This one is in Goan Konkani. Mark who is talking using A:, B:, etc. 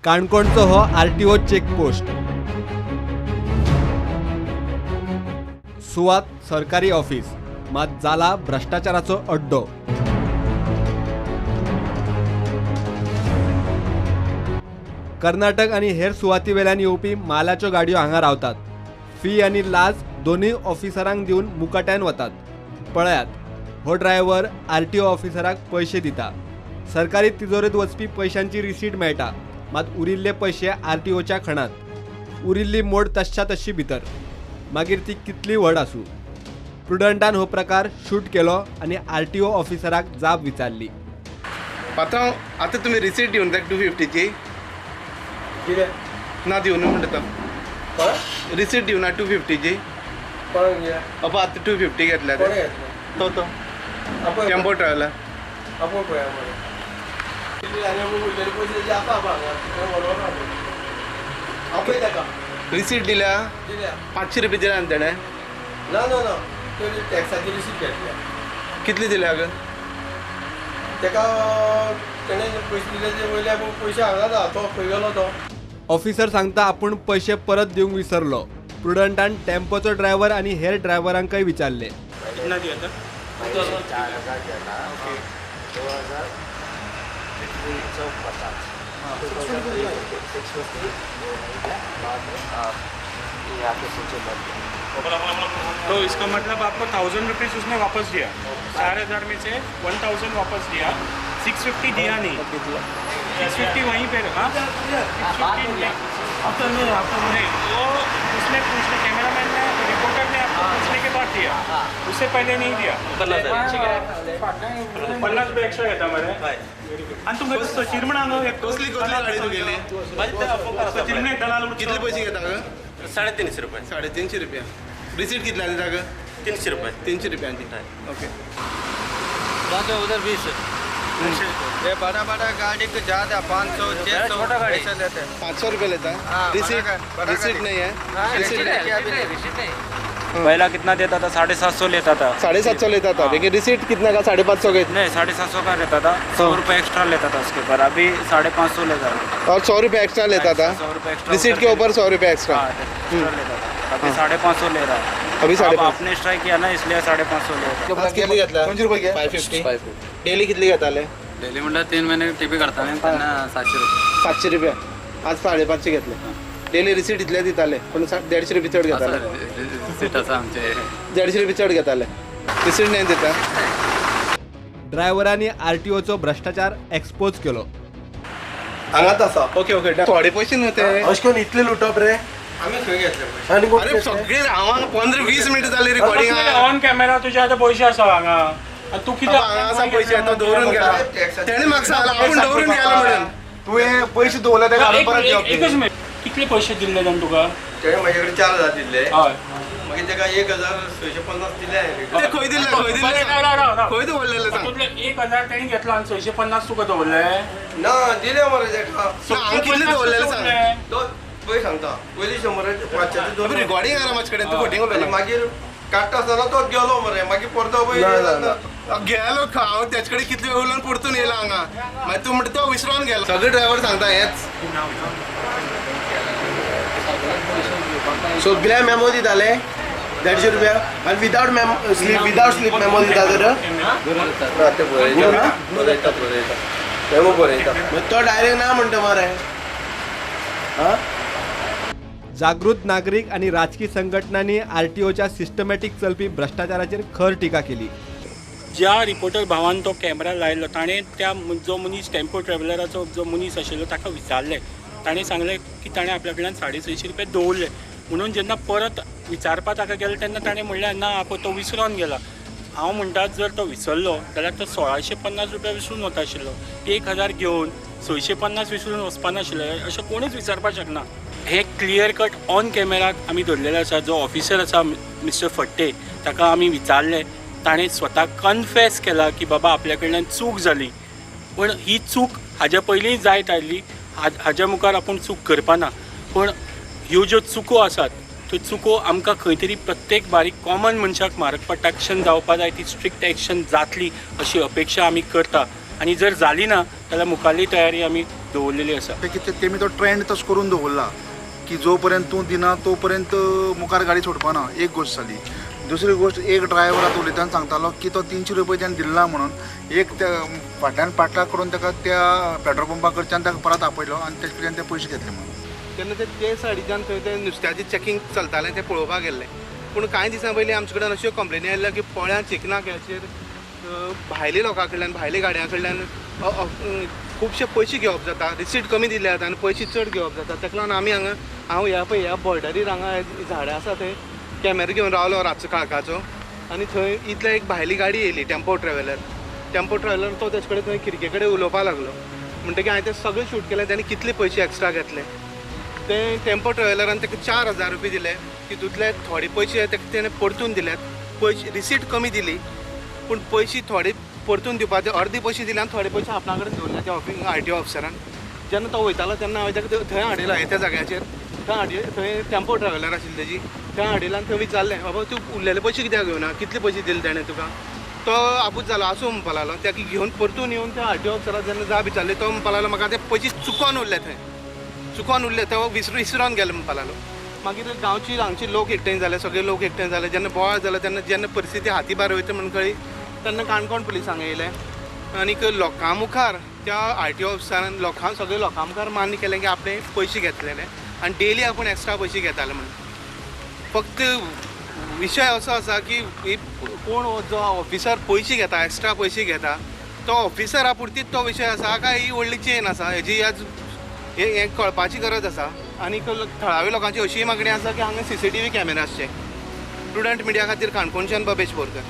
A: काणकोणचो हो आरटीओ चेकपोस्ट. सुवात सरकारी ऑफिस, मात जाला भ्रष्टाचाराचो अड्डो. कर्नाटक आनी हेर सुवाती वेल्यान येवपी मालाच्यो गाडयो हांगा रावतात. फी आनी लाच दोनूय ऑफिसरांक दिवन मुकाट्यान वतात. पळयात, हो ड्रायव्हर आरटीओ ऑफिसराक पयशे दिता. सरकारी तिजोरेंत वचपी पयशांची रिसीट मेळटा, मात उरिल्ले पयशे आरटीओच्या खणात. उरिल्ली मोड तश्या तशी भितर, मागीर ती कितली व्हड आसूं. प्रुडंटान हो प्रकार शूट केलो आनी आरटीओ ऑफिसराक जाप विचारली.
B: पात्रांव, आतां तुमी रिसीट दिवन जाय 250ची? ना दिवन म्हणटा तो. रिसीट दिवना 250ची? अपा आतां 250 घेतल्या तो तो टेम्पो ट्रॅव्हलर. रिसीट दिल्या 500 रुपये दिल्या न्ही तेणें?
C: ना ना ना, टॅक्साची रिसीट घेतल्या.
B: कितली दिल्या अगं?
C: तेका तेणें पयशे दिले ते वयले पयशे हांगा ना, तो खंय गेलो तो.
A: ऑफिसर सांगता आपूण पयशे परत दिवंक विसरलो. प्रुडंटान टेम्पोचो ड्रायव्हर आनी हेर ड्रायव्हरांकय विचारले.
D: कितना दिया था?
E: 4000 दिया था. 2350. 650 बाद में आप ये आके सोचे.
D: तो इसका मतलब आपको 1000 रुपीज़ उसने वापस दिया. 4000 में से 1000 वापस दिया, 650 दिया नहीं. 650 वहीं पे रखा. 650 नहीं, वो उसने पूछने, कैमरामैन ने, रिपोर्टर ने आपको पूछने के बाद दिया, उससे पहले नहीं दिया. 50 रुपये एक्स्ट्रा घेता मरे. आनी तुमकां सचीर म्हण हांगा
B: कसली कसली गाडी तुगेली?
D: सचीर म्हण दलाल.
B: कितले पयशे घेता गं?
F: 350 रुपये.
B: 350 रुपया. रिसीट कितल्यांनी दिता गं?
F: 300 रुपये.
B: 300 रुपयांची. ओके.
F: उधर 20.
C: ये बड़ा बड़ा गाड़ी को ज़्यादा 500 600 ऐसे लेते हैं.
B: 500 रुपये लेता है. रिसीट रिसीट नहीं है. रिसीट
C: नहीं.
G: पहला कितना देता था? 750 लेता था.
B: 750 लेता था, लेकिन रिसीट कितना का? 550 का.
G: नहीं, 750 का लेता था. 100 रुपये एक्स्ट्रा लेता था उसके ऊपर. अभी 550 लेता था.
B: और 100 रुपये एक्स्ट्रा लेता था.
G: 100 रुपये एक्स्ट्रा
B: रिसीट के ऊपर 100 रुपये एक्स्ट्रा
G: लेता था. अभी 550 ले रहा है.
B: अभी 550.
G: आपने स्ट्राइक किया ना, इसलिए 550 ले रहा है.
B: कितली घेतला? 550. डेली कितली घेताले?
H: डेली म्हणल्यार 3 महिने टिपी करताले तेन्ना 700 रुपये.
B: 700 रुपया. आज 550 घेतले. डेली रिसीट इतले दिताले, पण 150 रुपये चड घेताले.
H: रिसीट आसा आमचे.
B: 150 रुपये चड घेताले. रिसीट नाही दिता.
A: ड्रायव्हरांनी आरटीओचो भ्रष्टाचार एक्सपोज केलो.
C: हांगाच आसा.
B: Okay okay. थोडे पयशे न्हू ते.
E: अशें करून इतले लुटप रे?
C: आमी खंय घेतले पयशे?
B: अरे सगळे हांव 15-20 मिनटां जाली recording.
D: On camera तुझ्या आतां पयशे आसा हांगा. तूं कितें
B: हांगा आसा पयशे, तो दवरून गेला. तेणें म्हाका सांगलां आपूण दवरून गेला म्हणून.
E: तुवें पयशे दवरले तेका हाडून परत दिवप.
D: एकच मिनिट, कितले पयशे दिल्ले ताणें तुका?
C: तेणें म्हजे कडेन 4000 दिल्ले.
D: हय.
C: मागीर तेका 1650 दिले हांवें.
B: ते खंय दिल्ले? खंय दिल्ले? खंय दवरलेले सांग.
D: 1000 तेणी घेतला आनी 650 तुका दवरले?
C: ना, दिले मरे तेका.
B: हांव कितले दवरलेले सांग.
C: तो पळय सांगता, पयलीं 100 500 दवरले.
B: रिकॉर्डिंग आसा म्हाजे कडेन, तूं फटींग उलयना.
C: मागीर काडटा आसतना तो गेलो मरे. मागीर परतो पळय
B: गेलो हांव तेचे कडेन कितले वेळ उलोवन परतून येयला हांगा. मागीर तूं म्हणटा तो विसरोन गेलो. सगळे ड्रायव्हर सांगता हेच.
E: सगळ्या मेमो दिताले 150 रुपया आनी without memo slip, without slip memo दिता तर
C: बरयता बरयता मेमो बरयता.
E: तो डायरेक्ट ना म्हणटा मरे.
A: जागृत नागरीक आनी राजकी संघटनांनी आरटीओच्या सिस्टमॅटीक चलपी भ्रष्टाचाराचेर खर टिका केली.
D: ज्या रिपोर्टर भावान तो कॅमेरा लायलो ताणें त्या जो मनीस टेम्पो ट्रॅव्हलराचो जो मनीस आशिल्लो ताका विचारलें. ताणें सांगलें की ताणें आपल्या कडल्यान 650 रुपया दवरले म्हणून. जेन्ना परत विचारपा ताका गेलें तेन्ना ताणें म्हणलें ना, आपो तो विसरोन गेला. हांव म्हणटा जर तो विसरलो जाल्यार तो 1650 रुपया विसरून वता आशिल्लो. 1000 घेवन 650 विसरून वचपा नाशिल्लें अशें कोणूच विचारपाक शकना. हे क्लियर कट ऑन कॅमेराक आमी धरलेले आसा. जो ऑफिसर आसा मिस्टर फट्टे, ताका आमी विचारलें. ताणें स्वता कन्फेस केला की बाबा आपल्या कडल्यान चूक जाली, पूण ही चूक हाज्या पयलीं जायत आयिल्ली. हाज्या मुखार आपूण चूक करपाना. पूण ह्यो ज्यो चुको आसात त्यो चुको आमकां खंय तरी प्रत्येक बारीक कॉमन मनशाक म्हारग पडटा. एक्शन जावपा जाय, ती स्ट्रिक्ट एक्शन जातली अशी अपेक्षा आमी करता. आनी जर जाली ना जाल्यार मुखारली तयारी आमी दवरलेली आसा.
I: तेमी तो ट्रेंड तसो करून दवरला की जो पर्यंत तूं दिना तो पर्यंत मुखार गाडी सोडपाना. एक गोश्ट जाली. दुसरी गोश्ट, एक ड्रायव्हर आतां उलयतना सांगतालो की तो 300 रुपये त्यान दिला म्हणून एक त्या फाटल्यान पाटला करून ताका त्या पेट्रोल पंपा कडच्यान ताका परत आपयलो आनी तेजे कडल्यान ते पयशे घेतले म्हणून.
B: तेन्ना ते सायडीच्यान थंय ते नुस्त्याचें चॅकींग चलतालें तें पळोवपाक गेल्लें. पूण कांय दिसां पयलीं आमचे कडेन अश्यो कंप्लेनी आयल्यो की पोळ्यां चिकनाक्याचेर भायले लोकां कडल्यान, भायले गाडयां कडल्यान खुबशे पयशे घेवप जाता, रिसीट कमी दिल्ले जाता आनी पयशे चड घेवप जाता. ताका लागून आमी हांगा, हांव ह्या पळय ह्या बॉर्डरीर हांगा झाडां आसा थंय कॅमेरा घेवन रावलो रातचो काळखाचो आनी थंय इतले एक भायली गाडी येयली, टेम्पो ट्रॅव्हलर. टेम्पो ट्रॅव्हलर तो तेजे कडेन थंय खिडके कडेन उलोवपाक लागलो. म्हणटकीर हांवें तें सगळें शूट केलें. ताणें कितले पयशे एक्स्ट्रा घेतले ते टेम्पो ट्रॅव्हलरान ताका 4000 रुपया दिले. तितूंतले थोडे पयशे ताका तेणें परतून दिल्यात. पयशे रिसीट कमी दिली पूण पयशे थोडे परतून दिवपाचे, अर्दे पयशे दिले आनी थोडे पयशे आपणा कडेन दवरले त्या आर टी ओ ऑफिसरान. जेन्ना तो वयतालो तेन्ना हांवें ताका थंय हाडिलो त्या जाग्याचेर, थंय हाडले, थंय टेम्पो ट्रॅव्हलर आशिल्ली तेजी, थंय हाडिलो आनी थंय विचारलें, बाबा तूं उरलेले पयशे कित्याक घेवना, कितले पयशे दिले तेणें तुका? तो आबूज जालो, आसूं म्हणपाक लागलो. ताका घेवन परतून येवन त्या आर टी ओ ऑफिसराक जेन्ना जाप विचारली तो म्हणपाक लागलो म्हाका ते पयशे चुकोन उरले, थंय चुकोन उरले, तो विसरून गेले म्हणपाक लागलो. मागीर गांवची हांगचे लोक एकठांय जाले, सगळे लोक एकठांय जाले. जेन्ना बोवाळ जालो तेन्ना जेन्ना परिस्थिती हाती भायर वयता म्हण कळ्ळी तेन्ना काणकोण पुलिसांक येयले आनीक लोकां मुखार त्या आर टी ओ ऑफिसरान लोकां सगळे लोकां मुखार मान्य केलें की आपणें पयशे घेतलेले आनी डेली आपूण एक्स्ट्रा पयशे घेताले म्हणून. फक्त विशय असो आसा की कोण जो ऑफिसर पयशे घेता, एक्स्ट्रा पयशे घेता, तो ऑफिसरा पुरतीच तो विशय आसा काय ही व्हडली चेन आसा हेजी आज हें कळपाची गरज आसा. आनी थळाव्या लोकांची अशीय मागणी आसा की हांगा CCTV camera आसचे. प्रुडंट मिडिया खातीर काणकोणच्यान बबेश बोरकर.